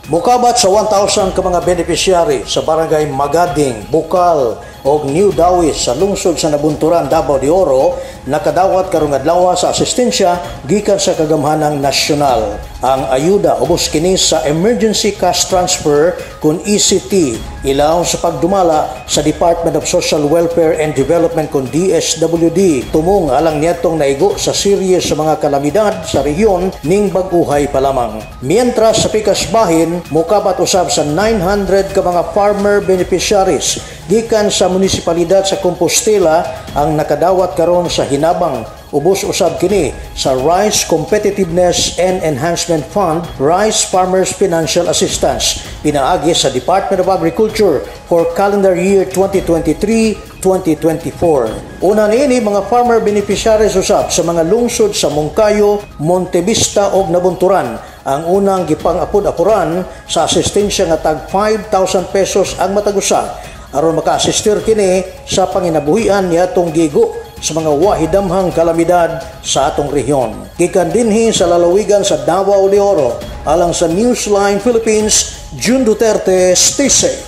Mukabat sa 1,000 ka mga beneficiary sa barangay Magading, Bukal ug New Dawis sa lungsod sa Nabunturan, Davao de Oro nakadawat karong adlaw sa asistensya gikan sa kagamhanang nasyonal. Ang ayuda ubos kini sa Emergency Cash Transfer kun ECT ilaw sa pagdumala sa Department of Social Welfare and Development kun DSWD tumong alang niadtong naigo sa serye sa mga kalamidad sa rehiyon ning bag-uhay pa lamang. Mientras sa pikas bahin, mukabat usab sa 900 ka mga farmer beneficiaries gikan sa munisipalidad sa Compostela ang nakadawat karon sa hinabang. Ubos usab kini sa Rice Competitiveness and Enhancement Fund Rice Farmers Financial Assistance pinaagi sa Department of Agriculture for calendar year 2023-2024. Una niini, mga farmer beneficiaries usab sa mga lungsod sa Monkayo, Montevista ug Nabunturan ang unang gipang-apod-apuran sa asistensya nga tag 5,000 pesos ang matag usa aron makaasistir kini sa panginabuhian niadtong gigo sa mga wahidamhang kalamidad sa atong rehiyon. Gikan dinhi sa lalawigan sa Davao de Oro, alang sa Newsline Philippines, June Duterte, stay safe.